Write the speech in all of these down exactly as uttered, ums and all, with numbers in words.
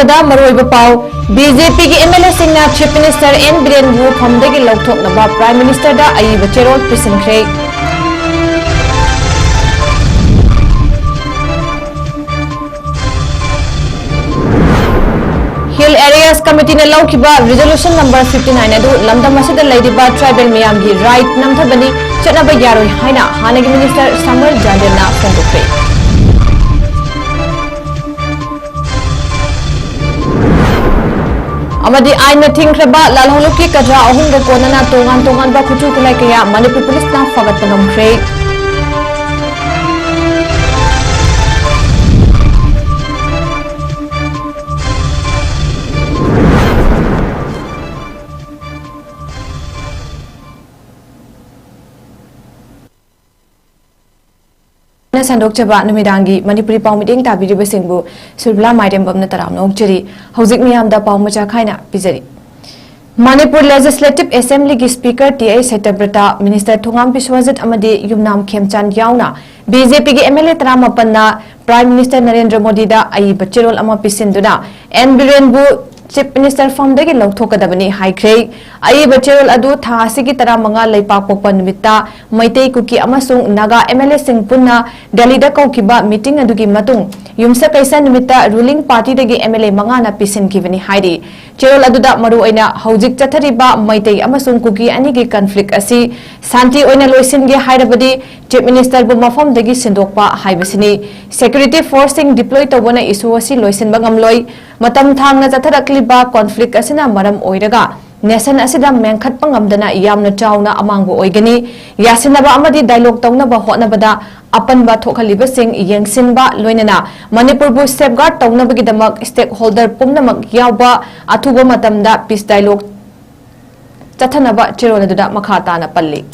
ꯗ ꯃꯔꯨꯑꯣꯏꯕ ꯄꯥꯎ, B J ꯄꯤꯒꯤ ꯑꯦꯝ ꯑꯦꯜ ꯑꯦꯁꯤꯡꯅ Chief Minister ꯑꯦꯟ ꯕꯤꯔꯦꯟꯕꯨ ꯐꯝꯗꯒꯤ ꯂꯧꯊꯣꯛꯅꯕ Prime Ministerꯗ ꯑꯏꯕ ꯆꯦꯔꯣꯜ ꯄꯤꯁꯤꯟꯈ꯭ꯔꯦ꯫ Hill Areas Committeeꯅ ꯂꯧꯈꯤꯕ Resolution number fifty nine ꯑꯗꯨ ꯂꯝꯗꯝ ꯑꯁꯤꯗ ꯂꯩꯔꯤꯕ tribal ꯃꯤꯌꯥꯝꯒꯤ right ꯅꯝꯊꯕꯅꯤ, ꯆꯠꯅꯕ ꯌꯥꯔꯣꯏ ꯍꯥꯏꯅ ꯍꯥꯟꯅꯒꯤ Minister Samuel Jindalꯅ ꯐꯣꯡꯗꯣꯛꯈ꯭ꯔꯦ꯫ ꯑꯃꯗꯤ ꯑꯥꯏꯟꯅ ꯊꯤꯡꯈ꯭ꯔꯕ ꯂꯥꯜꯍꯧꯂꯨꯞꯀꯤ ꯀꯗ꯭ꯔꯥ ꯑꯍꯨꯝꯒ ꯀꯣꯟꯅꯅ ꯇꯣꯉꯥꯟ ꯇꯣꯉꯥꯟꯕ ꯈꯨꯠꯁꯨ ꯈꯨꯠꯂꯥꯏ ꯀꯌꯥ ꯃꯅꯤꯄꯨꯔ ꯄꯨꯂꯤꯁꯅ ꯐꯒꯠꯄ ꯉꯝꯈ꯭ꯔꯦ꯫ ꯅ ꯁꯟꯗꯣꯛꯆꯕ ꯅꯨꯃꯤꯗꯥꯡꯒꯤ ꯃꯅꯤꯄꯨꯔꯤ ꯄꯥꯎ ꯃꯤꯠꯌꯦꯡ ꯇꯥꯕꯤꯔꯤꯕꯁꯤꯡꯕꯨ ꯁꯨꯔꯕꯤꯂꯥ ꯃꯥꯏꯔꯦꯝꯕꯝꯅ ꯇꯔꯥꯝꯅ ꯑꯣꯛꯆꯔꯤ꯫ ꯍꯧꯖꯤꯛ ꯃꯤꯌꯥꯝꯗ ꯄꯥꯎ ꯃꯆꯥ ꯈꯥꯏꯅ ꯄꯤꯖꯔꯤ꯫ ꯃꯅꯤꯄꯨꯔ Legislative Assemblyꯒꯤ Speaker T I Satyabrata, Minister Thongam Biswajit ꯑꯃꯗꯤ ꯌꯨꯝꯅꯥꯝ ꯈꯦꯝꯆꯥꯟ ꯌꯥꯎꯅ ꯕꯤ ꯖꯦ ꯄꯤꯒꯤ ꯑꯦꯝ ꯑꯦꯜ ꯑꯦ ꯇꯔꯥꯃꯥꯄꯟꯅ Prime Minister ꯅꯔꯦꯟꯗ꯭ꯔ ꯃꯣꯗꯤꯗ ꯑꯏꯕ ꯆꯦꯔꯣꯜ ꯑꯃ ꯄꯤꯁꯤꯟꯗꯨꯅ ꯑꯦꯟ ꯕꯤꯔꯦꯟꯕꯨ Chief Minister ꯐꯝꯗꯒꯤ ꯂꯧꯊꯣꯛꯀꯗꯕꯅꯤ ꯍꯥꯏꯈ꯭ꯔꯦ꯫ ꯑꯏꯕ ꯆꯦꯔꯣꯜ ꯑꯗꯨ ꯊꯥ ꯑꯁꯤꯒꯤ ꯇꯔꯥꯃꯉꯥ ꯂꯩꯄꯥꯛꯄꯣꯛꯄ ꯅꯨꯃꯤꯠꯇ ꯃꯩꯇꯩ, ꯀꯨꯀꯤ ꯑꯃꯁꯨꯡ ꯅꯥꯒꯥ ꯑꯦꯝ ꯑꯦꯜ ꯑꯦꯁꯤꯡ ꯄꯨꯟꯅ ꯗꯦꯜꯂꯤꯗ ꯀꯧꯈꯤꯕ meeting ꯑꯗꯨꯒꯤ ꯃꯇꯨꯡ ꯌꯨꯝꯁꯀꯩꯁ ꯅꯨꯃꯤꯠꯇ ruling partyꯗꯒꯤ ꯑꯦꯝ ꯑꯦꯜ ꯑꯦ ꯃꯉꯥꯅ ꯄꯤꯁꯤꯟꯈꯤꯕꯅꯤ ꯍꯥꯏꯔꯤ꯫ ꯆꯦꯔꯣꯜ ꯑꯗꯨꯗ ꯃꯔꯨꯑꯣꯏꯅ ꯍꯧꯖꯤꯛ ꯆꯠꯊꯔꯤꯕ ꯃꯩꯇꯩ ꯑꯃꯁꯨꯡ ꯀꯨꯀꯤ ꯑꯅꯤꯒꯤ conflict ꯑꯁꯤ ꯁꯥꯟꯇꯤ ꯑꯣꯏꯅ ꯂꯣꯏꯁꯤꯟꯒꯦ ꯍꯥꯏꯔꯕꯗꯤ Chief Ministerꯕꯨ ꯃꯐꯝꯗꯒꯤ ꯁꯤꯟꯗꯣꯛꯄ ꯍꯥꯏꯕꯁꯤꯅꯤ꯫ Security forceꯁꯤꯡ deploy ꯇꯧꯕꯅ issue ꯑꯁꯤ ꯂꯣꯏꯁꯤꯟꯕ ꯉꯝꯂꯣꯏ꯫ ꯃꯇꯝ ꯊꯥꯡꯅ ꯆꯠꯊꯔꯛꯂꯤꯕ conflict ꯑꯁꯤꯅ ꯃꯔꯝ ꯑꯣꯏꯔꯒ nation ꯑꯁꯤꯗ ꯃꯦꯟꯈꯠꯄ ꯉꯝꯗꯅ ꯌꯥꯝꯅ ꯆꯥꯎꯅ ꯑꯃꯥꯡꯕ ꯑꯣꯏꯒꯅꯤ꯫ ꯌꯥꯁꯤꯟꯅꯕ ꯑꯃꯗꯤ dialogue ꯇꯧꯅꯕ ꯍꯣꯠꯅꯕꯗ ꯑꯄꯟꯕ ꯊꯣꯛꯍꯜꯂꯤꯕꯁꯤꯡ ꯌꯦꯡꯁꯤꯟꯕ, ꯂꯣꯏꯅꯅ ꯃꯅꯤꯄꯨꯔꯕꯨ safeguard ꯇꯧꯅꯕꯒꯤꯗꯃꯛ stakeholder ꯄꯨꯝꯅꯃꯛ ꯌꯥꯎꯕ ꯑꯊꯨꯕ ꯃꯇꯝꯗ peace dialogue ꯆꯠꯊꯅꯕ ꯆꯦꯔꯣꯜ ꯑꯗꯨꯗ ꯃꯈꯥ ꯇꯥꯅ ꯄꯜꯂꯤ꯫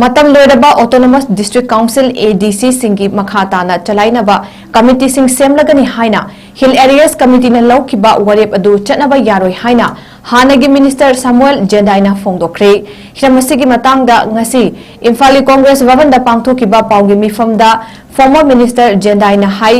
ꯃꯇꯝ ꯂꯣꯏꯔꯕ Autonomous District Council, A D Cꯁꯤꯡꯒꯤ ꯃꯈꯥ ꯇꯥꯅ ꯆꯂꯥꯏꯅꯕ committeeꯁꯤꯡ ꯁꯦꯝꯂꯒꯅꯤ ꯍꯥꯏꯅ Hill Areas Committeeꯅ ꯂꯧꯈꯤꯕ ꯋꯥꯔꯦꯞ ꯑꯗꯨ ꯆꯠꯅꯕ ꯌꯥꯔꯣꯏ ꯍꯥꯏꯅ ꯍꯥꯟꯅꯒꯤ ꯃꯤꯅꯤꯁꯇꯔ ꯁꯥꯃꯨꯑꯦꯜ ꯖꯦꯟꯗꯥꯏꯅ ꯐꯣꯡꯗꯣꯛꯈ꯭ꯔꯦ꯫ ꯍꯤꯔꯝ ꯑꯁꯤꯒꯤ ꯃꯇꯥꯡꯗ ꯉꯁꯤ ꯏꯝꯐꯥꯜꯒꯤ ꯀꯣꯡꯒ꯭ꯔꯦꯁ ꯚꯕꯟꯗ ꯄꯥꯡꯊꯣꯛꯈꯤꯕ ꯄꯥꯎꯒꯤ ꯃꯤꯐꯝꯗ former minister ꯖꯦꯟꯗꯥꯏꯅ ꯍꯥꯏ,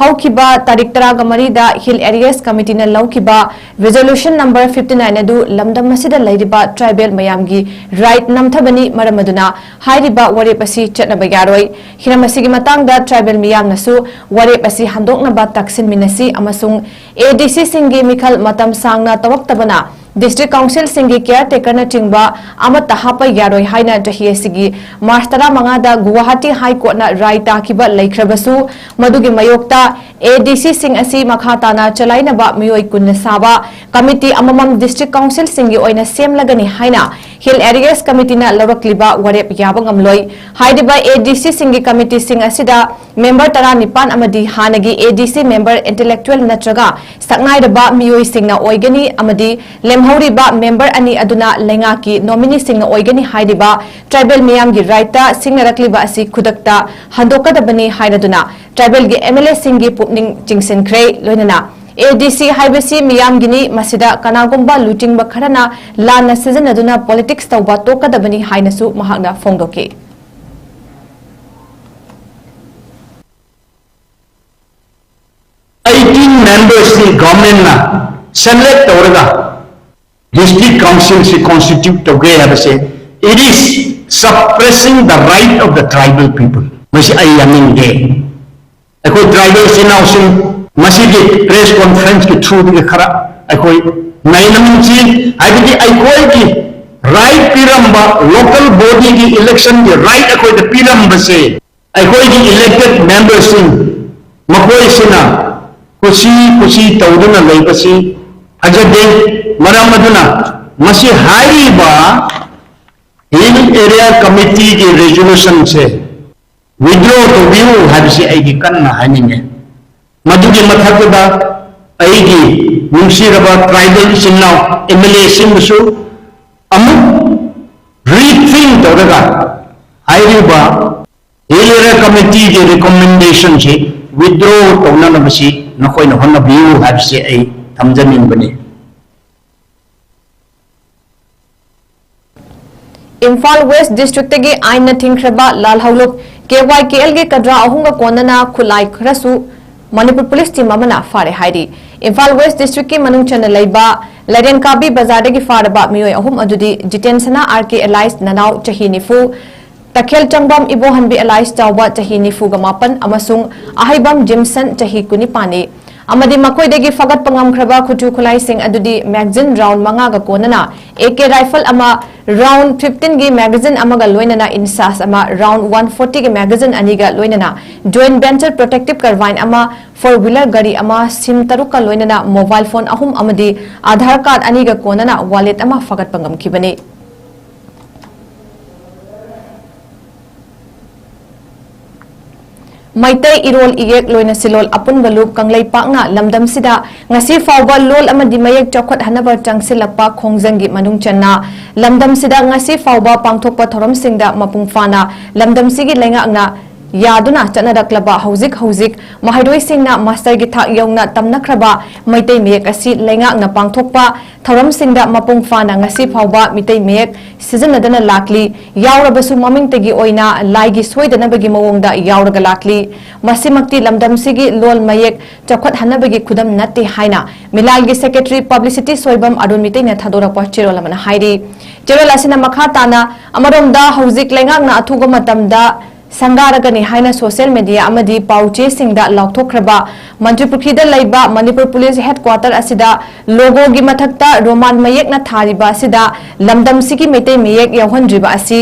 ꯍꯧꯈꯤꯕ ꯇꯥꯔꯤꯛ ꯇꯔꯥꯒ ꯃꯔꯤꯗ Hill Areas Committeeꯅ ꯂꯧꯈꯤꯕ resolution number fifty nine ꯑꯗꯨ ꯂꯝꯗꯝ ꯑꯁꯤꯗ ꯂꯩꯔꯤꯕ tribal ꯃꯌꯥꯝꯒꯤ right ꯅꯝꯊꯕꯅꯤ, ꯃꯔꯝ ꯑꯗꯨꯅ ꯍꯥꯏꯔꯤꯕ ꯋꯥꯔꯦꯞ ꯑꯁꯤ ꯆꯠꯅꯕ ꯌꯥꯔꯣꯏ꯫ ꯍꯤꯔꯝ ꯑꯁꯤꯒꯤ ꯃꯇꯥꯡꯗ tribal ꯃꯤꯌꯥꯝꯅꯁꯨ ꯋꯥꯔꯦꯞ ꯑꯁꯤ ꯍꯟꯗꯣꯛꯅꯕ ꯇꯛꯁꯤꯟꯃꯤꯟꯅꯁꯤ ꯑꯃꯁꯨꯡ ADCꯁꯤꯡꯒꯤ ꯃꯤꯈꯜ ꯃꯇꯝ ꯁꯥꯡꯅ ꯇꯧꯔꯛꯇꯕꯅ district councilꯁꯤꯡꯒꯤ caretakerꯅꯆꯤꯡꯕ ꯑꯃꯠꯇ ꯍꯥꯞꯄ ꯌꯥꯔꯣꯏ ꯍꯥꯏꯅ ꯆꯍꯤ ꯑꯁꯤꯒꯤ ꯃꯥꯔꯆ ꯇꯔꯥꯃꯉꯥꯗ ꯒꯨꯋꯥꯍꯥꯇꯤ High Courtꯅ ꯔꯥꯏ ꯇꯥꯈꯤꯕ ꯂꯩꯈ꯭ꯔꯕꯁꯨ, ꯃꯗꯨꯒꯤ ꯃꯥꯌꯣꯛꯇ ADCꯁꯤꯡ ꯑꯁꯤ ꯃꯈꯥ ꯇꯥꯅ ꯆꯂꯥꯏꯅꯕ ꯃꯤꯑꯣꯏ ꯀꯨꯟꯅ ꯁꯥꯕ committee ꯑꯃꯃꯝ district councilꯁꯤꯡꯒꯤ ꯑꯣꯏꯅ ꯁꯦꯝꯂꯒꯅꯤ ꯍꯥꯏꯅ Hill Areas Committeeꯅ ꯂꯧꯔꯛꯂꯤꯕ ꯋꯥꯔꯦꯞ ꯌꯥꯕ ꯉꯝꯂꯣꯏ꯫ ꯍꯥꯏꯔꯤꯕ ADCꯁꯤꯡꯒꯤ committeeꯁꯤꯡ ꯑꯁꯤꯗ member ꯇꯔꯥꯅꯤꯄꯥꯟ ꯑꯃꯗꯤ ꯍꯥꯟꯅꯒꯤ ADC member intellectual ꯅꯠꯇ꯭ꯔꯒ ꯁꯛꯅꯥꯏꯔꯕ ꯃꯤꯑꯣꯏꯁꯤꯡꯅ ꯑꯣꯏꯒꯅꯤ ꯑꯃꯗꯤ ꯂꯦꯝꯍꯧꯔꯤꯕ member ꯑꯅꯤ ꯑꯗꯨꯅ ꯂꯩꯉꯥꯛꯀꯤ nomineeꯁꯤꯡꯅ ꯑꯣꯏꯒꯅꯤ ꯍꯥꯏꯔꯤꯕ tribal ꯃꯤꯌꯥꯝꯒꯤ rightꯇ ꯁꯤꯡꯅꯔꯛꯂꯤꯕ ꯑꯁꯤ ꯈꯨꯗꯛꯇ ꯍꯟꯗꯣꯛꯀꯗꯕꯅꯤ ꯍꯥꯏꯔꯗꯨꯅ tribalꯒꯤ MLAꯁꯤꯡꯒꯤ ꯄꯨꯛꯅꯤꯡ ꯆꯤꯡꯁꯤꯟꯈ꯭ꯔꯦ꯫ ꯂꯣꯏꯅꯅ ADC ꯍꯥꯏꯕꯁꯤ ꯃꯤꯌꯥꯝꯒꯤꯅꯤ, ꯃꯁꯤꯗ ꯀꯅꯥꯒꯨꯝꯕ ꯂꯨꯆꯤꯡꯕ ꯈꯔꯅ ꯂꯥꯟꯅ ꯁꯤꯖꯤꯟꯅꯗꯨꯅ politics ꯇꯧꯕ ꯇꯣꯛꯀꯗꯕꯅꯤ ꯍꯥꯏꯅꯁꯨ ꯃꯍꯥꯛꯅ ꯐꯣꯡꯗꯣꯛꯈꯤ꯫ eighteen membersꯅꯤ governmentꯅ select ꯇꯧꯔꯒ district councilꯁꯤ constitute ꯇꯧꯒꯦ ꯍꯥꯏꯕꯁꯦ, it is suppressing the right of the tribal people. ꯃꯁꯤ ꯑꯩ ꯌꯥꯅꯤꯡꯗꯦ꯫ ꯑꯩꯈꯣꯏ tribal ꯏꯆꯤꯟ ꯏꯅꯥꯎꯁꯤꯡ ꯉꯁꯤꯒꯤ press conferenceꯀꯤ throughꯗꯒꯤ ꯈꯔ ꯑꯩꯈꯣꯏ ꯅꯩꯅꯃꯤꯟꯁꯤ, ꯍꯥꯏꯕꯗꯤ ꯑꯩꯈꯣꯏꯒꯤ right ꯄꯤꯔꯝꯕ local bodyꯒꯤ electionꯒꯤ right ꯑꯩꯈꯣꯏꯗ ꯄꯤꯔꯝꯕꯁꯦ, ꯑꯩꯈꯣꯏꯒꯤ elected memberꯁꯤꯡ ꯃꯈꯣꯏꯁꯤꯅ ꯀꯨꯁꯤ ꯀꯨꯁꯤ ꯇꯧꯗꯨꯅ ꯂꯩꯕꯁꯤ ꯐꯖꯗꯦ꯫ ꯃꯔꯝ ꯑꯗꯨꯅ ꯃꯁꯤ ꯍꯥꯏꯔꯤꯕ Hill Area Committeeꯒꯤ resolutionꯁꯦ withdraw ꯇꯧꯕꯤꯌꯨ ꯍꯥꯏꯕꯁꯤ ꯑꯩꯒꯤ ꯀꯟꯅ ꯍꯥꯏꯅꯤꯡꯉꯦ꯫ ꯃꯗꯨꯒꯤ ꯃꯊꯛꯇꯗ ꯑꯩꯒꯤ ꯅꯨꯡꯁꯤꯔꯕ tribal ꯏꯆꯤꯟ ꯏꯅꯥꯎ MLAꯁꯤꯡꯕꯨꯁꯨ ꯑꯃꯨꯛ rethink ꯇꯧꯔꯒ ꯍꯥꯏꯔꯤꯕ Hill Area Committeeꯒꯤ recommendationꯁꯤ withdraw ꯇꯧꯅꯅꯕꯁꯤ ꯅꯈꯣꯏꯅ ꯍꯣꯠꯅꯕꯤꯌꯨ ꯍꯥꯏꯕꯁꯤ ꯑꯩ ꯊꯝꯖꯅꯤꯡꯕꯅꯤ꯫ ꯏꯝꯐꯥꯜ ꯋꯦꯁ ꯗꯤꯁꯇ꯭ꯔꯤꯛꯇꯒꯤ ꯑꯥꯏꯟꯅ ꯊꯤꯡꯈ꯭ꯔꯕ ꯂꯥꯜꯍꯧꯂꯨꯞ ꯀꯦ ꯋꯥꯏ ꯀꯦ ꯑꯦꯜꯒꯤ ꯀꯗ꯭ꯔꯥ ꯑꯍꯨꯝꯒ ꯀꯣꯟꯅꯅ ꯈꯨꯠꯂꯥꯏ ꯈꯔꯁꯨ ꯃꯅꯤꯄꯨꯔ ꯄꯨꯂꯤꯁ ꯇꯤꯝ ꯑꯃꯅ ꯐꯥꯔꯦ ꯍꯥꯏꯔꯤ꯫ ꯏꯝꯐꯥꯜ ꯋꯦꯁ ꯗꯤꯁꯇ꯭ꯔꯤꯛꯀꯤ ꯃꯅꯨꯡ ꯆꯟꯅ ꯂꯩꯕ ꯂꯥꯏꯔꯦꯟꯀꯥꯕꯤ ꯕꯖꯥꯔꯗꯒꯤ ꯐꯥꯔꯕ ꯃꯤꯑꯣꯏ ꯑꯍꯨꯝ ꯑꯗꯨꯗꯤ ꯖꯤꯇꯦꯟ ꯁꯅꯥ ꯑꯥꯔ ꯀꯦ ꯑꯦꯂꯥꯏꯁ ꯅꯅꯥꯎ ꯆꯍꯤ ꯅꯤꯐꯨ, ꯇꯈꯦꯜ ꯆꯪꯕꯝ ꯏꯕꯣꯍꯟꯕꯤ ꯑꯦꯂꯥꯏꯁ ꯆꯥꯎꯕ ꯆꯍꯤ ꯅꯤꯐꯨꯒ ꯃꯥꯄꯟ ꯑꯃꯁꯨꯡ ꯑꯍꯩꯕꯝ ꯖꯤꯝꯁꯟ ꯆꯍꯤ ꯀꯨꯟꯅꯤꯄꯥꯟꯅꯤ꯫ ꯑꯃꯗꯤ ꯃꯈꯣꯏꯗꯒꯤ ꯐꯒꯠꯄ ꯉꯝꯈ꯭ꯔꯕ ꯈꯨꯠꯁꯨ ꯈꯨꯠꯂꯥꯏꯁꯤꯡ ꯑꯗꯨꯗꯤ ꯃꯦꯒꯥꯖꯤꯟ ꯔꯥꯎꯟ ꯃꯉꯥꯒ ꯀꯣꯟꯅꯅ ꯑꯦ ꯀꯦ ꯔꯥꯏꯐꯜ ꯑꯃ, ꯔꯥꯎꯟ ꯐꯤꯐꯇꯤꯟꯒꯤ ꯃꯦꯒꯥꯖꯤꯟ ꯑꯃꯒ ꯂꯣꯏꯅꯅ ꯏꯟꯁꯥꯁ ꯑꯃ, ꯔꯥꯎꯟ ꯋꯥꯟ ꯐꯣꯔꯇꯤꯒꯤ ꯃꯦꯒꯥꯖꯤꯟ ꯑꯅꯤꯒ ꯂꯣꯏꯅꯅ ꯖꯣꯏꯟ ꯚꯦꯟꯆꯔ ꯄ꯭ꯔꯣꯇꯦꯛꯇꯤꯚ ꯀꯔꯕꯥꯏꯟ ꯑꯃ, ꯐꯣꯔ ꯋꯤꯂꯔ ꯒꯥꯔꯤ ꯑꯃ, ꯁꯤꯝ ꯇꯔꯨꯛꯀ ꯂꯣꯏꯅꯅ ꯃꯣꯕꯥꯏꯜ ꯐꯣꯟ ꯑꯍꯨꯝ ꯑꯃꯗꯤ ꯑꯥꯙꯥꯔ ꯀꯥꯔꯗ ꯑꯅꯤꯒ ꯀꯣꯟꯅꯅ ꯋꯥꯂꯦꯠ ꯑꯃ ꯐꯒꯠꯄ ꯉꯝꯈꯤꯕꯅꯤ꯫ ꯃꯩꯇꯩ ꯏꯔꯣꯜ ꯏꯌꯦꯛ ꯂꯣꯏꯅ ꯁꯤꯂꯣꯜ ꯑꯄꯨꯟꯕ ꯂꯨꯞ ꯀꯪꯂꯩꯄꯥꯛꯅ ꯂꯝꯗꯝꯁꯤꯗ ꯉꯁꯤ ꯐꯥꯎꯕ ꯂꯣꯜ ꯑꯃꯗꯤ ꯃꯌꯦꯛ ꯆꯥꯎꯈꯠꯍꯟꯅꯕ ꯆꯪꯁꯤꯜꯂꯛꯄ ꯈꯣꯡꯖꯪꯒꯤ ꯃꯅꯨꯡ ꯆꯟꯅ ꯂꯝꯗꯝꯁꯤꯗ ꯉꯁꯤ ꯐꯥꯎꯕ ꯄꯥꯡꯊꯣꯛꯄ ꯊꯧꯔꯝꯁꯤꯡꯗ ꯃꯄꯨꯡ ꯐꯥꯅ ꯂꯝꯗꯝꯁꯤꯒꯤ ꯂꯩꯉꯥꯛꯅ ꯌꯥꯗꯨꯅ ꯆꯠꯅꯔꯛꯂꯕ ꯍꯧꯖꯤꯛ ꯍꯧꯖꯤꯛ ꯃꯍꯩꯔꯣꯏꯁꯤꯡꯅ ꯃꯥꯁꯇꯔꯒꯤ ꯊꯥꯛ ꯌꯧꯅ ꯇꯝꯅꯈ꯭ꯔꯕ ꯃꯩꯇꯩ ꯃꯌꯦꯛ ꯑꯁꯤ ꯂꯩꯉꯥꯛꯅ ꯄꯥꯡꯊꯣꯛꯄ ꯊꯧꯔꯝꯁꯤꯡꯗ ꯃꯄꯨꯡ ꯐꯥꯅ ꯉꯁꯤ ꯐꯥꯎꯕ ꯃꯤꯇꯩ ꯃꯌꯦꯛ ꯁꯤꯖꯤꯟꯅꯗꯅ ꯂꯥꯛꯂꯤ꯫ ꯌꯥꯎꯔꯕꯁꯨ ꯃꯃꯤꯡꯇꯒꯤ ꯑꯣꯏꯅ ꯂꯥꯏꯒꯤ ꯁꯣꯏꯗꯅꯕꯒꯤ ꯃꯑꯣꯡꯗ ꯌꯥꯎꯔꯒ ꯂꯥꯛꯂꯤ꯫ ꯃꯁꯤꯃꯛꯇꯤ ꯂꯝꯗꯝꯁꯤꯒꯤ ꯂꯣꯜ ꯃꯌꯦꯛ ꯆꯥꯎꯈꯠꯍꯟꯅꯕꯒꯤ ꯈꯨꯗꯝ ꯅꯠꯇꯦ ꯍꯥꯏꯅ ꯃꯤꯂꯥꯜꯒꯤ ꯁꯦꯀ꯭ꯔꯦꯇꯔꯤ ꯄꯕ꯭ꯂꯤꯁꯤꯇꯤ ꯁꯣꯏꯕꯝ ꯑꯔꯨꯟ ꯃꯤꯇꯩꯅ ꯊꯥꯗꯣꯔꯛꯄ ꯆꯦꯔꯣꯜ ꯑꯃꯅ ꯍꯥꯏꯔꯤ꯫ ꯆꯦꯔꯣꯜ ꯑꯁꯤꯅ ꯃꯈꯥ ꯇꯥꯅ, ꯑꯃꯔꯣꯝꯗ ꯍꯧꯖꯤꯛ ꯂꯩꯉꯥꯛꯅ ꯑꯊꯨꯕ ꯃꯇꯝꯗ ꯁꯪꯒꯥꯔꯒꯅꯤ ꯍꯥꯏꯅ ꯁꯣꯁꯤꯌꯦꯜ ꯃꯤꯗꯤꯌꯥ ꯑꯃꯗꯤ ꯄꯥꯎ ꯆꯦꯁꯤꯡꯗ ꯂꯥꯎꯊꯣꯛꯈ꯭ꯔꯕ ꯃꯟꯇ꯭ꯔꯤꯄꯨꯈ꯭ꯔꯤꯗ ꯂꯩꯕ ꯃꯅꯤꯄꯨꯔ ꯄꯨꯂꯤꯁ ꯍꯦꯗꯀ꯭ꯋꯥꯇꯔ ꯑꯁꯤꯗ ꯂꯣꯒꯣꯒꯤ ꯃꯊꯛꯇ ꯔꯣꯃꯥꯟ ꯃꯌꯦꯛꯅ ꯊꯥꯔꯤꯕ ꯑꯁꯤꯗ ꯂꯝꯗꯝꯁꯤꯒꯤ ꯃꯩꯇꯩ ꯃꯌꯦꯛ ꯌꯥꯎꯍꯟꯗ꯭ꯔꯤꯕ ꯑꯁꯤ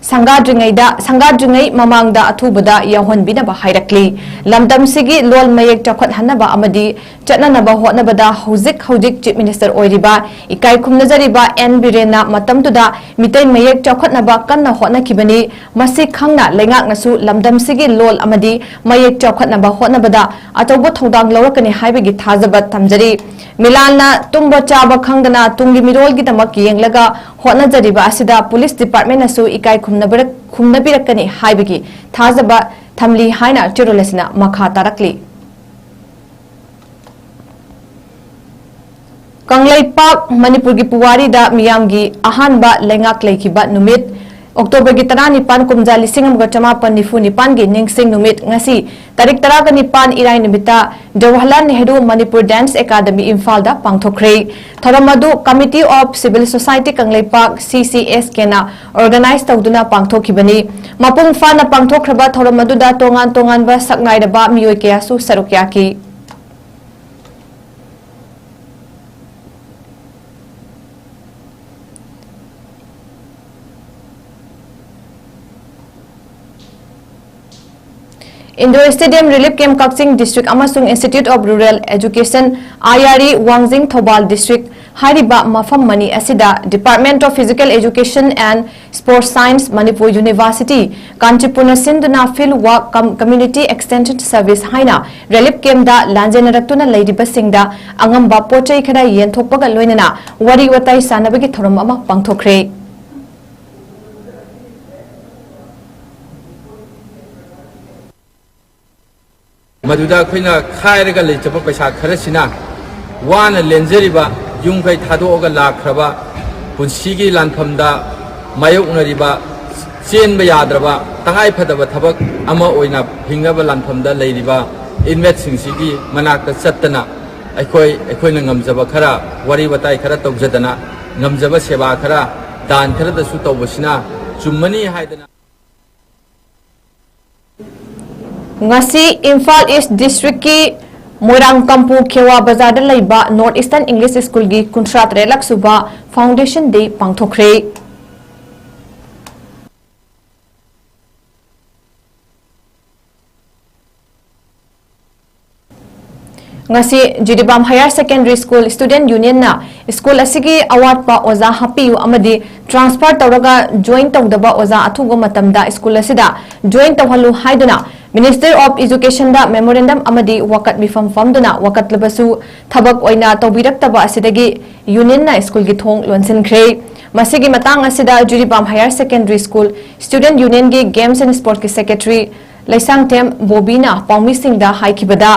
ꯁꯪꯒꯥꯗ꯭ꯔꯤꯉꯩꯗ, ꯁꯪꯒꯥꯗ꯭ꯔꯤꯉꯩ ꯃꯃꯥꯡꯗ ꯑꯊꯨꯕꯗ ꯌꯥꯎꯍꯟꯕꯤꯅꯕ ꯍꯥꯏꯔꯛꯂꯤ꯫ ꯂꯝꯗꯝꯁꯤꯒꯤ ꯂꯣꯜ ꯃꯌꯦꯛ ꯆꯥꯎꯈꯠꯍꯟꯅꯕ ꯑꯃꯗꯤ ꯆꯠꯅꯅꯕ ꯍꯣꯠꯅꯕꯗ ꯍꯧꯖꯤꯛ ꯍꯧꯖꯤꯛ ꯆꯤꯐ ꯃꯤꯅꯤꯁꯇꯔ ꯑꯣꯏꯔꯤꯕ ꯏꯀꯥꯏ ꯈꯨꯝꯅꯖꯔꯤꯕ ꯑꯦꯟ ꯕꯤꯔꯦꯟꯅ ꯃꯇꯝꯗꯨꯗ ꯃꯤꯇꯩ ꯃꯌꯦꯛ ꯆꯥꯎꯈꯠꯅꯕ ꯀꯟꯅ ꯍꯣꯠꯅꯈꯤꯕꯅꯤ꯫ ꯃꯁꯤ ꯈꯪꯅ ꯂꯩꯉꯥꯛꯅꯁꯨ ꯂꯝꯗꯝꯁꯤꯒꯤ ꯂꯣꯜ ꯑꯃꯗꯤ ꯃꯌꯦꯛ ꯆꯥꯎꯈꯠꯅꯕ ꯍꯣꯠꯅꯕꯗ ꯑꯆꯧꯕ ꯊꯧꯗꯥꯡ ꯂꯧꯔꯛꯀꯅꯤ ꯍꯥꯏꯕꯒꯤ ꯊꯥꯖꯕ ꯊꯝꯖꯔꯤ꯫ ꯃꯤꯂꯥꯜꯅ ꯇꯨꯝꯕ ꯆꯥꯕ ꯈꯪꯗꯅ ꯇꯨꯡꯒꯤ ꯃꯤꯔꯣꯜꯒꯤꯗꯃꯛ ꯌꯦꯡꯂꯒ ꯍꯣꯠꯅꯖꯔꯤꯕ ꯑꯁꯤꯗ ꯄꯨꯂꯤꯁ ꯗꯤꯄꯥꯔꯠꯃꯦꯟꯅꯁꯨ ꯏꯀꯥꯏ ꯈꯨꯝꯅꯕꯤꯔꯛ-, ꯈꯨꯝꯅꯕꯤꯔꯛꯀꯅꯤ ꯍꯥꯏꯕꯒꯤ ꯊꯥꯖꯕ ꯊꯝꯂꯤ ꯍꯥꯏꯅ ꯆꯦꯔꯣꯜ ꯑꯁꯤꯅ ꯃꯈꯥ ꯇꯥꯔꯛꯂꯤ꯫ ꯀꯪꯂꯩꯄꯥꯛ, ꯃꯅꯤꯄꯨꯔꯒꯤ ꯄꯨꯋꯥꯔꯤꯗ ꯃꯤꯌꯥꯝꯒꯤ ꯑꯍꯥꯟꯕ ꯂꯩꯉꯥꯛ ꯂꯩꯈꯤꯕ ꯅꯨꯃꯤꯠ, ꯑꯣꯛꯇꯣꯕꯔꯒꯤ ꯇꯔꯥꯅꯤꯄꯥꯟ, ꯀꯨꯝꯖꯥ ꯂꯤꯁꯤꯡ ꯑꯃꯒ ꯆꯃꯥꯄꯟ ꯅꯤꯐꯨ ꯅꯤꯄꯥꯟꯒꯤ ꯅꯤꯡꯁꯤꯡ ꯅꯨꯃꯤꯠ ꯉꯁꯤ ꯇꯥꯔꯤꯛ ꯇꯔꯥꯒ ꯅꯤꯄꯥꯟ, ꯏꯔꯥꯏ ꯅꯨꯃꯤꯠꯇ ꯖꯋꯥꯍꯔꯂꯥꯜ ꯅꯦꯍꯔꯨ ꯃꯅꯤꯄꯨꯔ ꯗꯥꯟꯁ ꯑꯦꯀꯥꯗꯃꯤ ꯏꯝꯐꯥꯜꯗ ꯄꯥꯡꯊꯣꯛꯈ꯭ꯔꯦ꯫ ꯊꯧꯔꯝ ꯑꯗꯨ Committee of Civil Society Kangleipak, C C S K ꯅ organize ꯇꯧꯗꯨꯅ ꯄꯥꯡꯊꯣꯛꯈꯤꯕꯅꯤ꯫ ꯃꯄꯨꯡ ꯐꯥꯅ ꯄꯥꯡꯊꯣꯛꯈ꯭ꯔꯕ ꯊꯧꯔꯝ ꯑꯗꯨꯗ ꯇꯣꯉꯥꯟ ꯇꯣꯉꯥꯟꯕ ꯁꯛꯅꯥꯏꯔꯕ ꯃꯤꯑꯣꯏ ꯀꯌꯥꯁꯨ ꯁꯔꯨꯛ ꯌꯥꯈꯤ꯫ Indoor Stadium Relief Camp ꯀꯛꯆꯤꯡ district ꯑꯃꯁꯨꯡ Institute of Rural Education, I R E, ꯋꯥꯡꯖꯤꯡ, ꯊꯧꯕꯥꯜ district ꯍꯥꯏꯔꯤꯕ ꯃꯐꯝ ꯑꯅꯤ ꯑꯁꯤꯗ Department of Physical Education and Sports Science, Manipur University, ꯀꯥꯟꯆꯤꯄꯨꯔꯅ ꯁꯤꯟꯗꯨꯅ Field Work cum Community Extension Service ꯍꯥꯏꯅ relief camp ꯗ ꯂꯥꯟꯖꯦꯟꯅꯔꯛꯇꯨꯅ ꯂꯩꯔꯤꯕꯁꯤꯡꯗ ꯑꯉꯝꯕ ꯄꯣꯠ ꯆꯩ ꯈꯔ ꯌꯦꯟꯊꯣꯛꯄꯒ ꯂꯣꯏꯅꯅ ꯋꯥꯔꯤ ꯋꯥꯇꯥꯏ ꯁꯥꯟꯅꯕꯒꯤ ꯊꯧꯔꯝ ꯑꯃ ꯄꯥꯡꯊꯣꯛꯈ꯭ꯔꯦ꯫ ꯃꯗꯨꯗ ꯑꯩꯈꯣꯏꯅ ꯈꯥꯏꯔꯒ ꯂꯩꯖꯕ ꯄꯩꯁꯥ ꯈꯔꯁꯤꯅ ꯋꯥꯅ ꯂꯦꯟꯖꯔꯤꯕ, ꯌꯨꯝ ꯀꯩ ꯊꯥꯗꯣꯛꯑꯒ ꯂꯥꯛꯈ꯭ꯔꯕ, ꯄꯨꯟꯁꯤꯒꯤ ꯂꯥꯟꯐꯝꯗ ꯃꯥꯌꯣꯛꯅꯔꯤꯕ, ꯆꯦꯟꯕ ꯌꯥꯗ꯭ꯔꯕ, ꯇꯉꯥꯏ ꯐꯗꯕ ꯊꯕꯛ ꯑꯃ ꯑꯣꯏꯅ ꯍꯤꯡꯅꯕ ꯂꯥꯟꯐꯝꯗ ꯂꯩꯔꯤꯕ inmate ꯁꯤꯡꯁꯤꯒꯤ ꯃꯅꯥꯛꯇ ꯆꯠꯇꯅ ꯑꯩꯈꯣꯏ, ꯑꯩꯈꯣꯏꯅ ꯉꯝꯖꯕ ꯈꯔ ꯋꯥꯔꯤ ꯋꯥꯇꯥꯏ ꯈꯔ ꯇꯧꯖꯗꯅ, ꯉꯝꯖꯕ ꯁꯦꯕꯥ ꯈꯔ, ꯗꯥꯟ ꯈꯔꯗꯁꯨ ꯇꯧꯕꯁꯤꯅ ꯆꯨꯝꯃꯅꯤ ꯍꯥꯏꯗꯅ꯫ ꯉꯁꯤ ꯏꯝꯐꯥꯜ ꯏꯁ ꯗꯤꯁꯇ꯭ꯔꯤꯛꯀꯤ ꯃꯣꯏꯔꯥꯡ ꯀꯝꯄꯨ ꯈꯦꯋꯥ ꯕꯖꯥꯔꯗ ꯂꯩꯕ North Eastern English School ꯒꯤ ꯀꯨꯟꯊ꯭ꯔꯥ ꯇꯔꯦꯠꯂꯛ ꯁꯨꯕ Foundation Day ꯄꯥꯡꯊꯣꯛꯈ꯭ꯔꯦ꯫ ꯉꯁꯤ Jiribam Higher Secondary School Student Union ꯅ school ꯑꯁꯤꯒꯤ ꯑꯋꯥꯠꯄ ꯑꯣꯖꯥ ꯍꯥꯞꯄꯤꯌꯨ ꯑꯃꯗꯤ transfer ꯇꯧꯔꯒ join ꯇꯧꯗꯕ ꯑꯣꯖꯥ ꯑꯊꯨꯕ ꯃꯇꯝꯗ school ꯑꯁꯤꯗ join ꯇꯧꯍꯜꯂꯨ ꯍꯥꯏꯗꯨꯅ Ministry of Education the memorandum ꯑꯃꯗꯤ ꯋꯥꯀꯠ ꯃꯤꯐꯝ ꯐꯝꯗꯨꯅ ꯋꯥꯀꯠꯂꯕꯁꯨ ꯊꯕꯛ ꯑꯣꯏꯅ ꯇꯧꯕꯤꯔꯛꯇꯕ ꯑꯁꯤꯗꯒꯤ union ꯅ school ꯒꯤ ꯊꯣꯡ ꯂꯣꯟꯁꯤꯟꯈ꯭ꯔꯦ꯫ ꯃꯁꯤꯒꯤ ꯃꯇꯥꯡ ꯑꯁꯤꯗ Jiribam Higher Secondary School Student Union ꯒꯤ Games and Sport ꯀꯤ Secretary ꯂꯩꯁꯥꯡꯊꯦꯝ ꯕꯣꯕꯤꯅ ꯄꯥꯎꯃꯤꯁꯤꯡꯗ ꯍꯥꯏꯈꯤꯕꯗ,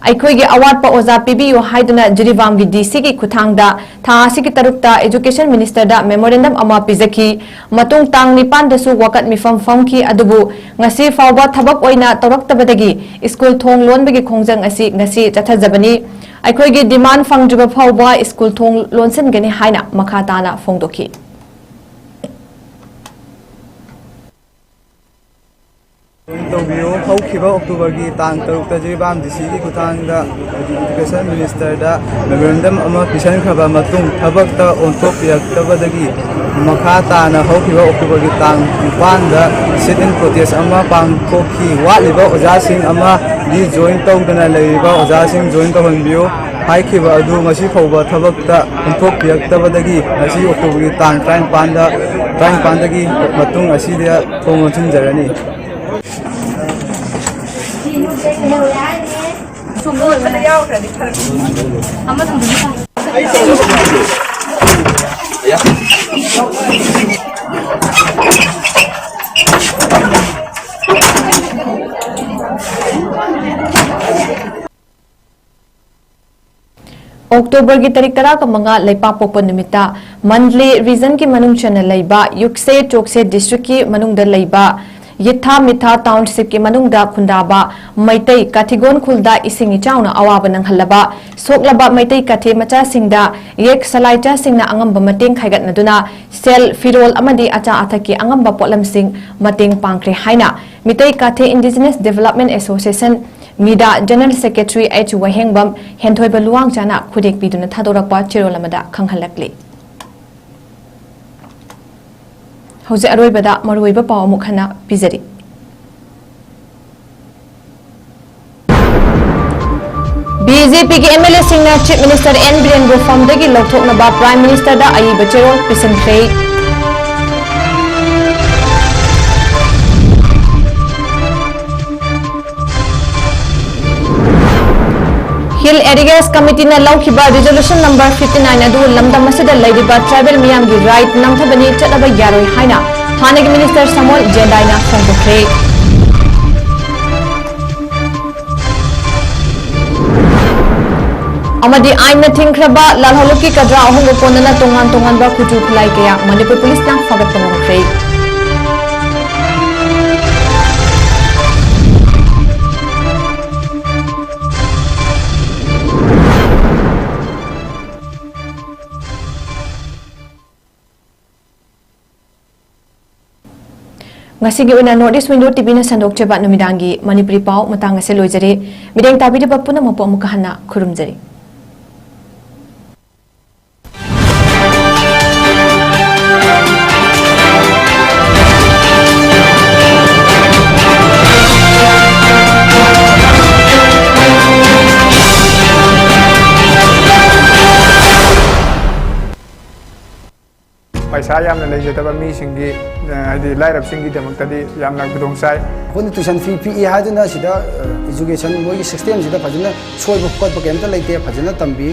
ꯑꯩꯈꯣꯏꯒꯤ ꯑꯋꯥꯠꯄ ꯑꯣꯖꯥ ꯄꯤꯕꯤꯌꯨ ꯍꯥꯏꯗꯨꯅ ꯖꯤꯔꯤꯕꯥꯝꯒꯤ ꯗꯤ ꯁꯤꯒꯤ ꯈꯨꯠꯊꯥꯡꯗ ꯊꯥ ꯑꯁꯤꯒꯤ ꯇꯔꯨꯛꯇ Education Ministerꯗ memorandum ꯑꯃ ꯄꯤꯖꯈꯤ꯫ ꯃꯇꯨꯡ ꯇꯥꯡ ꯅꯤꯄꯥꯟꯗꯁꯨ ꯋꯥꯀꯠ ꯃꯤꯐꯝ ꯐꯝꯈꯤ, ꯑꯗꯨꯕꯨ ꯉꯁꯤ ꯐꯥꯎꯕ ꯊꯕꯛ ꯑꯣꯏꯅ ꯇꯧꯔꯛꯇꯕꯗꯒꯤ ꯁ꯭ꯀꯨꯜ ꯊꯣꯡ ꯂꯣꯟꯕꯒꯤ ꯈꯣꯡꯖꯪ ꯑꯁꯤ ꯉꯁꯤ ꯆꯠꯊꯖꯕꯅꯤ꯫ ꯑꯩꯈꯣꯏꯒꯤ demand ꯐꯪꯗ꯭ꯔꯤꯕ ꯐꯥꯎꯕ ꯁ꯭ꯀꯨꯜ ꯊꯣꯡ ꯂꯣꯟꯁꯤꯟꯒꯅꯤ ꯍꯥꯏꯅ ꯃꯈꯥ ꯇꯥꯅ ꯐꯣꯡꯗꯣꯛꯈꯤ꯫ ꯇꯧꯕꯤꯌꯨ꯫ ꯍꯧꯈꯤꯕ ꯑꯣꯛꯇꯣꯕꯔꯒꯤ ꯇꯥꯡ ꯇꯔꯨꯛꯇ ꯖꯤꯔꯤꯕꯥꯝ ꯗꯤ ꯁꯤꯒꯤ ꯈꯨꯠꯊꯥꯡꯗ Education Ministerꯗ memorandum ꯑꯃ ꯄꯤꯁꯤꯟꯈ꯭ꯔꯕ ꯃꯇꯨꯡ, ꯊꯕꯛꯇ ꯑꯣꯟꯊꯣꯛꯄꯤꯔꯛꯇꯕꯗꯒꯤ ꯃꯈꯥ ꯇꯥꯅ ꯍꯧꯈꯤꯕ ꯑꯣꯛꯇꯣꯕꯔꯒꯤ ꯇꯥꯡ ꯅꯤꯄꯥꯟꯗ sit-in protest ꯑꯃ ꯄꯥꯡꯊꯣꯛꯈꯤ꯫ ꯋꯥꯠꯂꯤꯕ ꯑꯣꯖꯥꯁꯤꯡ ꯑꯃꯗꯤ join ꯇꯧꯗꯅ ꯂꯩꯔꯤꯕ ꯑꯣꯖꯥꯁꯤꯡ join ꯇꯧꯍꯟꯕꯤꯌꯨ ꯍꯥꯏꯈꯤꯕ ꯑꯗꯨ ꯉꯁꯤ ꯐꯥꯎꯕ ꯊꯕꯛꯇ ꯑꯣꯟꯊꯣꯛꯄꯤꯔꯛꯇꯕꯗꯒꯤ ꯉꯁꯤ ꯑꯣꯛꯇꯣꯕꯔꯒꯤ ꯇꯥꯡ ꯇꯔꯥꯅꯤꯄꯥꯟꯗ, ꯇꯔꯥꯅꯤꯄꯥꯟꯗꯒꯤ ꯃꯇꯨꯡ ꯑꯁꯤꯗ ꯊꯣꯡ ꯂꯣꯟꯁꯤꯟꯖꯔꯅꯤ꯫ ꯑꯣꯛꯇꯣꯕꯔꯒꯤ ꯇꯥꯔꯤꯛ ꯇꯔꯥꯒ ꯃꯉꯥ ꯂꯩꯄꯥꯛꯄꯣꯛꯄ ꯅꯨꯃꯤꯠꯇ ꯃꯟꯗꯂꯦ regionꯀꯤ ꯃꯅꯨꯡ ꯆꯟꯅ ꯂꯩꯕ ꯌꯨꯛꯁꯦ ꯆꯣꯛꯁꯦ districtꯀꯤ ꯃꯅꯨꯡꯗ ꯂꯩꯕ ꯌꯤꯊꯥ ꯃꯤꯊꯥ townshipꯀꯤ ꯃꯅꯨꯡꯗ ꯈꯨꯟꯗꯥꯕ ꯃꯩꯇꯩ ꯀꯥꯊꯤꯒꯣꯟ ꯈꯨꯜꯗ ꯏꯁꯤꯡ ꯏꯆꯥꯎꯅ ꯑꯋꯥꯕ ꯅꯪꯍꯜꯂꯕ ꯁꯣꯛꯂꯕ ꯃꯩꯇꯩ ꯀꯥꯊꯦ ꯃꯆꯥꯁꯤꯡꯗ ꯌꯦꯛ ꯁꯂꯥꯏꯆꯥꯁꯤꯡꯅ ꯑꯉꯝꯕ ꯃꯇꯦꯡ ꯈꯥꯏꯒꯠꯅꯗꯨꯅ ꯁꯦꯜ, ꯐꯤꯔꯣꯜ ꯑꯃꯗꯤ ꯑꯆꯥ ꯑꯊꯛꯀꯤ ꯑꯉꯝꯕ ꯄꯣꯠꯂꯝꯁꯤꯡ ꯃꯇꯦꯡ ꯄꯥꯡꯈ꯭ꯔꯦ ꯍꯥꯏꯅ Meitei ꯀꯥꯊꯦ Indigenous Development Association, ꯃꯤꯗꯥ, General Secretary H ꯋꯥꯍꯦꯡꯕꯝ ꯍꯦꯟꯊꯣꯏꯕ ꯂꯨꯋꯥꯡꯆꯥꯅ ꯈꯨꯗꯦꯛ ꯄꯤꯗꯨꯅ ꯊꯥꯗꯣꯔꯛꯄ ꯆꯦꯔꯣꯜ ꯑꯃꯗ ꯈꯪꯍꯜꯂꯛꯂꯤ꯫ ꯍꯧꯖꯤꯛ ꯑꯔꯣꯏꯕꯗ ꯃꯔꯨꯑꯣꯏꯕ ꯄꯥꯎ ꯑꯃꯨꯛ ꯍꯟꯅ ꯄꯤꯖꯔꯤ꯫ BJPꯒꯤ MLAꯁꯤꯡꯅ Chief Minister N ꯕꯤꯔꯦꯟꯕꯨ ꯐꯝꯗꯒꯤ ꯂꯧꯊꯣꯛꯅꯕ Prime Ministerꯗ ꯑꯏꯕ ꯆꯦꯔꯣꯜ ꯄꯤꯁꯤꯟꯈ꯭ꯔꯦ꯫ Hill Areas Committeeꯅ ꯂꯧꯈꯤꯕ Resolution number fifty nine ꯑꯗꯨ ꯂꯝꯗꯝ ꯑꯁꯤꯗ ꯂꯩꯔꯤꯕ tribal ꯃꯤꯌꯥꯝꯒꯤ right ꯅꯝꯊꯕꯅꯤ, ꯆꯠꯅꯕ ꯌꯥꯔꯣꯏ ꯍꯥꯏꯅ ꯍꯥꯟꯅꯒꯤ Minister ꯁꯥꯃꯣꯜ ꯖꯦꯟꯗꯥꯏꯅ ꯐꯣꯡꯗꯣꯛꯈ꯭ꯔꯦ꯫ ꯑꯃꯗꯤ ꯑꯥꯏꯟꯅ ꯊꯤꯡꯈ꯭ꯔꯕ ꯂꯥꯜꯍꯧꯂꯨꯞꯀꯤ ꯀꯗ꯭ꯔꯥ ꯑꯍꯨꯝꯒ ꯀꯣꯟꯅꯅ ꯇꯣꯉꯥꯟ ꯇꯣꯉꯥꯟꯕ ꯈꯨꯠꯁꯨ ꯈꯨꯠꯂꯥꯏ ꯀꯌꯥ ꯃꯅꯤꯄꯨꯔ ꯄꯨꯂꯤꯁꯅ ꯐꯥꯒꯠꯄ ꯉꯝꯈ꯭ꯔꯦ꯫ ꯉꯁꯤꯒꯤ ꯑꯣꯏꯅ North East Window ꯇꯤꯚꯤꯅ ꯁꯟꯗꯣꯛꯆꯕ ꯅꯨꯃꯤꯗꯥꯡꯒꯤ ꯃꯅꯤꯄꯨꯔꯤ ꯄꯥꯎ ꯃꯇꯥꯡ ꯑꯁꯤ ꯂꯣꯏꯖꯔꯦ꯫ ꯃꯤꯠꯌꯦꯡ ꯇꯥꯕꯤꯔꯤꯕ ꯄꯨꯝꯅꯃꯛꯄꯨ ꯑꯃꯨꯛꯀ ꯍꯟꯅ ꯈꯨꯔꯨꯝꯖꯔꯤ꯫ ꯄꯩꯁꯥ ꯌꯥꯝꯅ ꯂꯩꯖꯗꯕ ꯃꯤꯁꯤꯡꯒꯤ, ꯑ, ꯍꯥꯏꯗꯤ ꯂꯥꯏꯔꯕꯁꯤꯡꯒꯤꯗꯃꯛꯇꯗꯤ ꯌꯥꯝꯅ ꯈꯨꯗꯣꯡ ꯆꯥꯏ꯫ ꯑꯩꯈꯣꯏꯅ tuition fee ꯄꯤꯛꯏ ꯍꯥꯏꯗꯨꯅ ꯁꯤꯗ, ꯑ, education ꯃꯣꯏꯒꯤ system ꯁꯤꯗ ꯐꯖꯅ ꯁꯣꯏꯕ ꯈꯣꯠꯄ ꯀꯩꯝꯇ ꯂꯩꯇꯦ, ꯐꯖꯅ ꯇꯝꯕꯤ꯫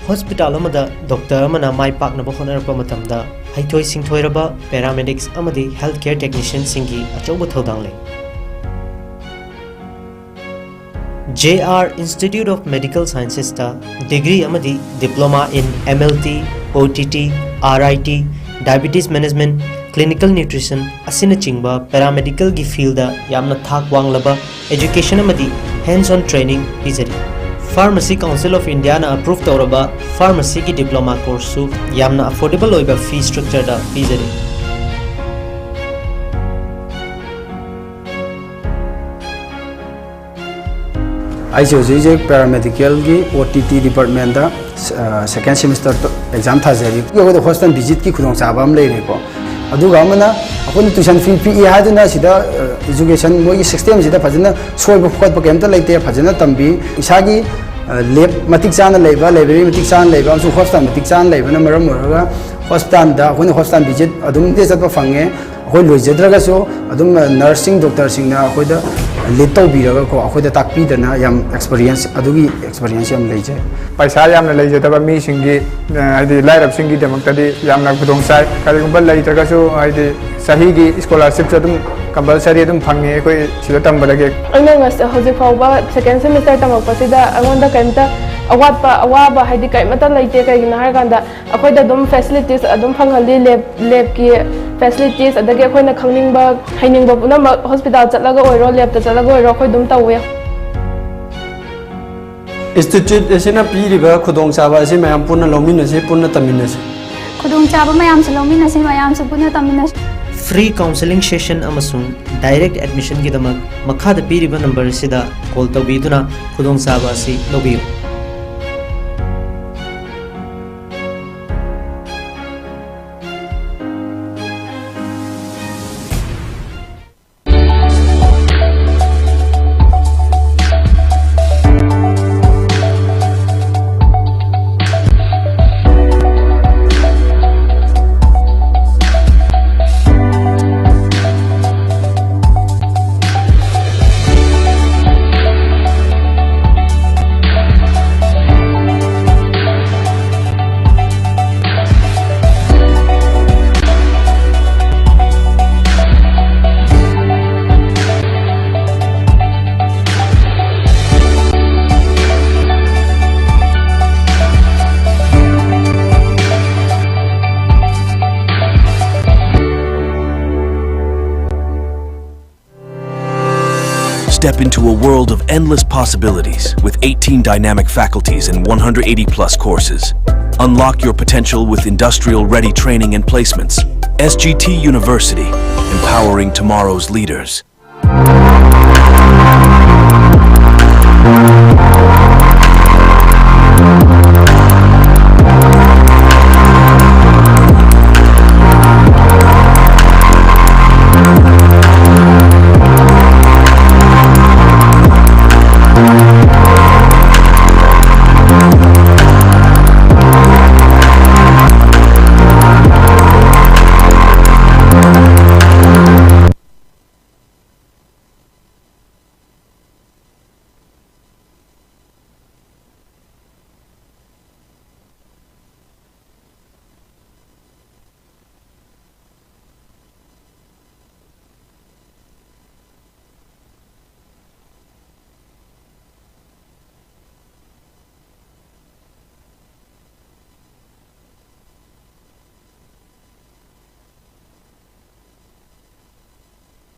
ꯍꯣꯁꯄꯤꯇꯥꯜ ꯑꯃꯗ ꯗꯣꯛꯇꯔ ꯑꯃꯅ ꯃꯥꯏ ꯄꯥꯛꯅꯕ ꯍꯣꯠꯅꯔꯛꯄ ꯃꯇꯝꯗ ꯍꯩꯊꯣꯏ ꯁꯤꯡꯊꯣꯏꯔꯕ paramedics ꯑꯃꯗꯤ health care technician ꯁꯤꯡꯒꯤ ꯑꯆꯧꯕ ꯊꯧꯗꯥꯡ ꯂꯩ꯫ J R Institute of Medical Sciences ꯇ degree ꯑꯃꯗꯤ diploma in M L T, O T T, R I T, diabetes management, clinical nutrition ꯑꯁꯤꯅꯆꯤꯡꯕ paramedical ꯒꯤ field ꯗ ꯌꯥꯝꯅ ꯊꯥꯛ ꯋꯥꯡꯂꯕ education ꯑꯃꯗꯤ hands-on training ꯄꯤꯖꯔꯤ꯫ Pharmacy Council of India ꯅ approve ꯇꯧꯔꯕ pharmacy ꯒꯤ diploma course ꯁꯨ ꯌꯥꯝꯅ affordable ꯑꯣꯏꯕ fee structure ꯗ ꯄꯤꯖꯔꯤ꯫ ꯑꯩꯁꯦ ꯍꯧꯖꯤꯛ ꯍꯧꯖꯤꯛ paramedical ꯒꯤ O T T department ꯇ, ꯑ, second semester exam ꯊꯥꯖꯔꯤ꯫ ꯑꯩꯈꯣꯏꯗ hospital visit ꯀꯤ ꯈꯨꯗꯣꯡꯆꯥꯕ ꯑꯃ ꯂꯩꯔꯦꯀꯣ꯫ ꯑꯗꯨꯒ ꯑꯃꯅ ꯑꯩꯈꯣꯏꯅ tuition fee ꯄꯤꯛꯏ ꯍꯥꯏꯗꯨꯅ ꯁꯤꯗ, ꯑ, education ꯃꯣꯏꯒꯤ system ꯁꯤꯗ ꯐꯖꯅ ꯁꯣꯏꯕ ꯈꯣꯠꯄ ꯀꯩꯝꯇ ꯂꯩꯇꯦ, ꯐꯖꯅ ꯇꯝꯕꯤ꯫ ꯏꯁꯥꯒꯤ, ꯑ, lab ꯃꯇꯤꯛ ꯆꯥꯅ ꯂꯩꯕ, library ꯃꯇꯤꯛ ꯆꯥꯅ ꯂꯩꯕ ꯑꯃꯁꯨꯡ hospital ꯃꯇꯤꯛ ꯆꯥꯅ ꯂꯩꯕꯅ ꯃꯔꯝ ꯑꯣꯏꯔꯒ hospital ꯗ ꯑꯩꯈꯣꯏꯅ hospital visit ꯑꯗꯨꯝ ꯆꯠꯄ ꯐꯪꯉꯦ꯫ ꯑꯩꯈꯣꯏ ꯂꯣꯏꯖꯗ꯭ꯔꯒꯁꯨ ꯑꯗꯨꯝ, ꯑ, nursing doctor ꯁꯤꯡꯅ ꯑꯩꯈꯣꯏꯗ lead ꯇꯧꯕꯤꯔꯒꯀꯣ, ꯑꯩꯈꯣꯏꯗ ꯇꯥꯛꯄꯤꯗꯅ ꯌꯥꯝ experience, ꯑꯗꯨꯒꯤ experience ꯌꯥꯝ ꯂꯩꯖꯩ꯫ ꯄꯩꯁꯥ ꯌꯥꯝꯅ ꯂꯩꯖꯗꯕ ꯃꯤꯁꯤꯡꯒꯤ, ꯑ, ꯍꯥꯏꯗꯤ ꯂꯥꯏꯔꯕꯁꯤꯡꯒꯤꯗꯃꯛꯇꯗꯤ ꯌꯥꯝꯅ ꯈꯨꯗꯣꯡ ꯆꯥꯏ꯫ ꯀꯔꯤꯒꯨꯝꯕ ꯂꯩꯇ꯭ꯔꯒꯁꯨ ꯍꯥꯏꯗꯤ ꯆꯍꯤꯒꯤ scholarship ꯁꯨ ꯑꯗꯨꯝ compulsory ꯑꯗꯨꯝ ꯐꯪꯉꯦ ꯑꯩꯈꯣꯏ ꯁꯤꯗ ꯇꯝꯕꯗꯒꯤ꯫ ꯑꯩꯅ ꯉꯁ-, ꯍꯧꯖꯤꯛ ꯐꯥꯎꯕ second semester ꯇꯝꯃꯛꯄꯁꯤꯗ ꯑꯩꯉꯣꯟꯗ ꯀꯔꯤꯝꯇ ꯑꯋꯥꯠꯄ ꯑꯋꯥꯕ ꯍꯥꯏꯗꯤ ꯀꯔꯤꯃꯠꯇ ꯂꯩꯇꯦ꯫ ꯀꯩꯒꯤꯅꯣ ꯍꯥꯏꯔꯀꯥꯟꯗ ꯑꯩꯈꯣꯏꯗ ꯑꯗꯨꯝ facilities ꯑꯗꯨꯝ ꯐꯪꯍꯜꯂꯤ꯫ Lab, labꯀꯤ facilities, ꯑꯗꯒꯤ ꯑꯩꯈꯣꯏꯅ ꯈꯪꯅꯤꯡꯕ ꯍꯩꯅꯤꯡꯕ ꯄꯨꯝꯅꯃꯛ hospital ꯆꯠꯂꯒ ꯑꯣꯏꯔꯣ, labꯇ ꯆꯠꯂꯒ ꯑꯣꯏꯔꯣ, ꯑꯩꯈꯣꯏ ꯑꯗꯨꯝ ꯇꯧꯋꯦ꯫ Institute ꯑꯁꯤꯅ ꯄꯤꯔꯤꯕ ꯈꯨꯗꯣꯡꯆꯥꯕ ꯑꯁꯤ ꯃꯌꯥꯝ ꯄꯨꯟꯅ ꯂꯧꯃꯤꯟꯅꯁꯤ, ꯄꯨꯟꯅ ꯇꯝꯃꯤꯟꯅꯁꯤ꯫ ꯈꯨꯗꯣꯡꯆꯥꯕ ꯃꯌꯥꯝꯁꯨ ꯂꯧꯃꯤꯟꯅꯁꯤ, ꯃꯌꯥꯝꯁꯨ ꯄꯨꯟꯅ ꯇꯝꯃꯤꯟꯅꯁꯤ꯫ Free counselling session ꯑꯃꯁꯨꯡ direct admissionꯒꯤꯗꯃꯛ ꯃꯈꯥꯗ ꯄꯤꯔꯤꯕ number ꯑꯁꯤꯗ call ꯇꯧꯕꯤꯗꯨꯅ ꯈꯨꯗꯣꯡꯆꯥꯕ ꯑꯁꯤ ꯂꯧꯕꯤꯌꯨ꯫ Step into a world of endless possibilities with eighteen dynamic faculties and one hundred eighty plus courses. Unlock your potential with industrial ready training and placements. S G T University, empowering tomorrow's leaders.